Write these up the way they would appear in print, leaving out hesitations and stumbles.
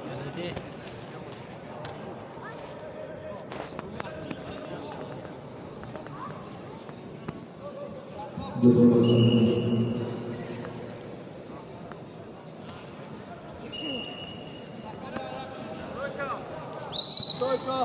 Молодец. Стойка!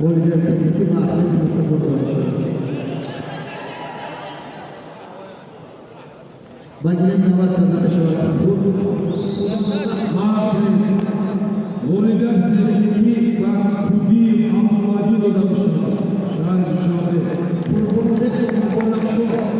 Ғолибият техникӣ ба Аҳмед Мустафо дода мешавад. Ба гилем даъват карда мешавад Худодода. Ғолибияти техникӣ ба Кудиев Абдулмаҷид дода мешавад, шаҳри Душанбе. Қурбонбек Муборакшоҳ.